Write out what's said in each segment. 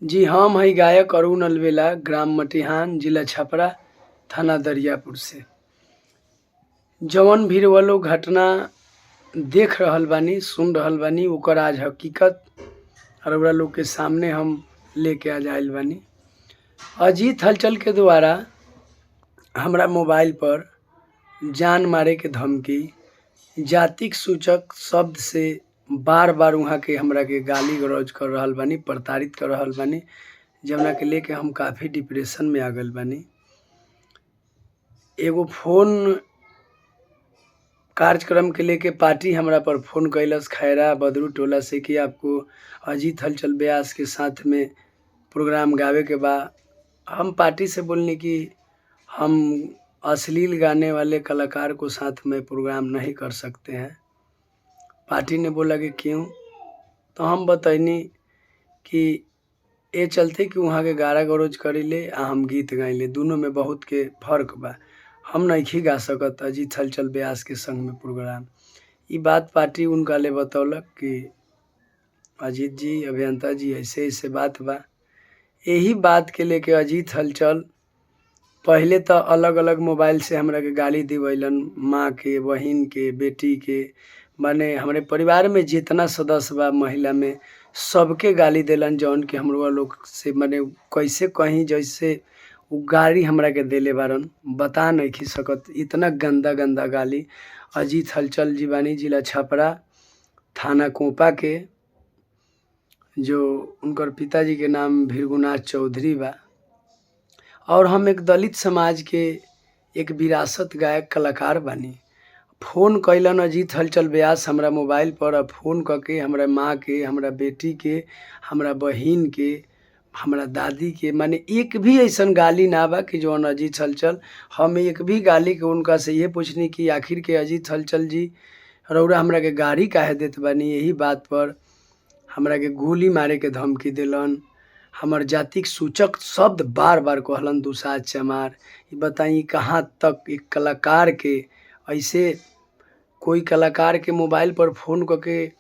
जी हम हई गायक अरुण अलबेला, ग्राम मटिहान, जिला छपरा, थाना दरियापुर से। जवन भी रउआ लोग घटना देख रहल बानी, सुन रहल बानी, ओकर आज हकीकत रउआ लोग के सामने हम लेके आज आइल बानी। अजीत हलचल के द्वारा हमरा मोबाइल पर जान मारे के धमकी, जातिक सूचक शब्द से बार बार वहाँ के हमरा के गाली गलौज कर रहल बानी, प्रताड़ित कर रहल बानी, जवना के लेके हम काफ़ी डिप्रेशन में आ गइल बानी। एगो फोन कार्यक्रम के लेके पार्टी हमरा पर फोन कैलस खैरा बदरू टोला से कि आपको अजीत हलचल व्यास के साथ में प्रोग्राम गावे के बा। हम पार्टी से बोलनी कि हम अश्लील गाने वाले कलाकार को साथ में प्रोग्राम नहीं कर सकते हैं। पार्टी ने बोला कि क्यों? तो हम बतैनी कि ए चलते कि वहाँ के गारा गरौज करीले आ हम गीत गाइले, दुनू में बहुत के फर्क बा। हम नइखी गा सकत अजीत हलचल व्यास के संग में प्रोग्राम। ई बात पार्टी उनका ले बतौलक कि अजीत जी, अभियंता जी, ऐसे ऐसे बात बा। यही बात के लेके अजीत हलचल पहले तो अलग अलग मोबाइल से हमरा के गाली दिवैलन, माँ के, बहिन के, बेटी के, माने हमरे परिवार में जितना सदस्य बा महिला में सबके गाली देलन, जौन कि हमरो लोग से माने कैसे कहीं जैसे उ गाली हमरा के देले बारन, बता नइखी सकत, इतना गंदा गंदा गाली। अजीत हलचल जी बानी, जिला छपरा, थाना कोपा के, जो उनकर पिताजी के नाम भृगुनाथ चौधरी बा। और हम एक दलित समाज के एक विरासत गायक कलाकार बानी। फोन कैलन अजीत हलचल व्यास हमरा मोबाइल पर आ फोन कऽ के हमरा माँ के, हमरा बेटी के, हमरा बहिन के, हमरा दादी के, माने एक भी ऐसन गाली ना बा कि जौन अजीत हलचल, हम एक भी गाली के उनका से ये पूछनी कि आखिर के अजीत हलचल जी रउरा हमरा के गाली काहे देत बानी। यही बात पर हमरा के गोली मारे के धमकी देलन, हमर जातिक सूचक शब्द बार बार कहलन, दुसाध चमार। ई बताई कहाँ तक एक कलाकार के ऐसे कोई कलाकार के मोबाइल पर फोन कऽ के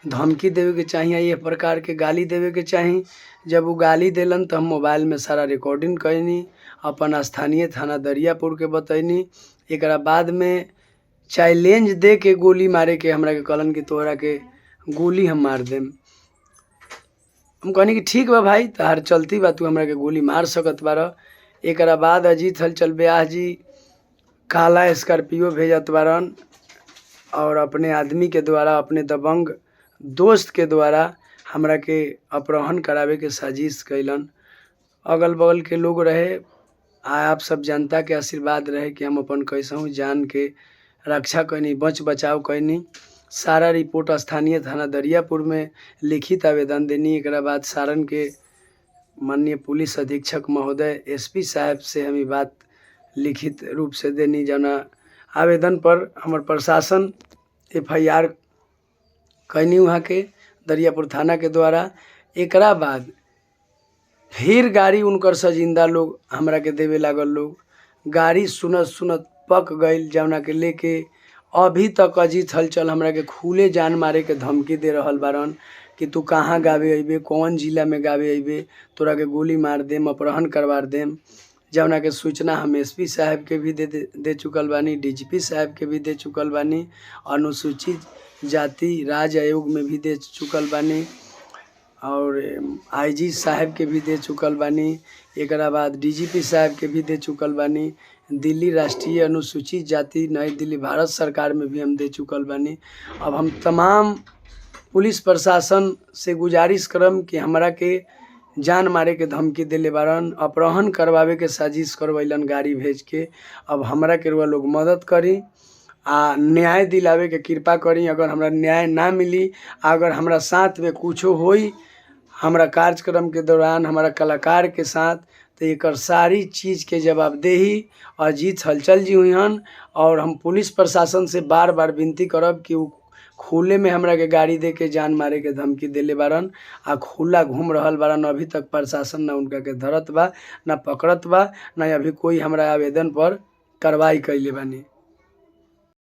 धमकी देवे के चाही या ये प्रकार के गाली देवे के चाही। जब वो गाली देलन तो हम मोबाइल में सारा रिकॉर्डिंग कैनी, अपन स्थानीय थाना दरियापुर के बतैनी। एकरा बाद में चैलेंज दे के गोली मारे के हमरा के कहलन कि तोहरा के गोली हम मार देम। हम कहनी कि ठीक बा भाई, तहार चलती बा, तू हमरा के गोली मार सकत बार। एकरा बाद अजीत हलचल व्यास जी काला स्कॉर्पियो भेजत बारन और अपने आदमी के द्वारा, अपने दबंग दोस्त के द्वारा हमरा के अपहरण करावे के साजिश कैलन। अगल बगल के लोग रहे आ आप सब जनता के आशीर्वाद रहे कि हम अपन कैसहू जान के रक्षा कैनी, बच बचाव कैनी। सारा रिपोर्ट स्थानीय थाना दरियापुर में लिखित आवेदन देनी। एकरा बाद सारण के माननीय पुलिस अधीक्षक महोदय एसपी साहब से हम ई बात लिखित रूप से देनी, जना आवेदन पर हमर प्रशासन एफआईआर कैनी वहाँ के दरियापुर थाना के द्वारा। एकरा बाद फिर गाड़ी उनकर सजिंदा लोग हमरा के देवे लागल लोग। गाड़ी सुनत सुनत पक गइल, जवना के लेके अभी तक अजीत हलचल हमरा के खुले जान मारे के धमकी दे रहल बारन कि तू कहाँ गावे अइबे, कौन जिला में गावे अइबे, तोरा के गोली मार देम, अपहरण करवा देम। जवना के सूचना हम एसपी साहब के भी दे दे चुकल बानी, डीजीपी साहब के भी दे चुकल बानी, अनुसूचित जाति राज्य आयोग में भी दे चुकल बानी और आईजी साहब के भी दे चुकल बानी। एकरा बाद डीजीपी साहब के भी दे चुकल बानी, दिल्ली राष्ट्रीय अनुसूचित जाति नई दिल्ली भारत सरकार में भी हम दे चुकल बानी। अब हम तमाम पुलिस प्रशासन से गुजारिश करम कि हमरा के जान मारे के धमकी देले बारन, अपहरण करवावे के साजिश करवैलन गाड़ी भेज के। अब हमरा के रउआ लोग मदद करी आ न्याय दिलावे के कृपा करी। अगर हमरा न्याय ना मिली, अगर हमरा साथ में कुछो होई हमरा कार्यक्रम के दौरान हमारा कलाकार के साथ, तो एकर सारी चीज़ के जवाबदेही अजीत हलचल जी हुई हन। और हम पुलिस प्रशासन से बार बार विनती करब कि उ खुले में हमरा के गाड़ी दे के जान मारे के धमकी देले बारन आ खुला घूम रहल बारन। अभी तक प्रशासन ना उनका के धरत बा, ना पकड़त बा, ना अभी कोई हमरा आवेदन पर कार्रवाई कैले बानी।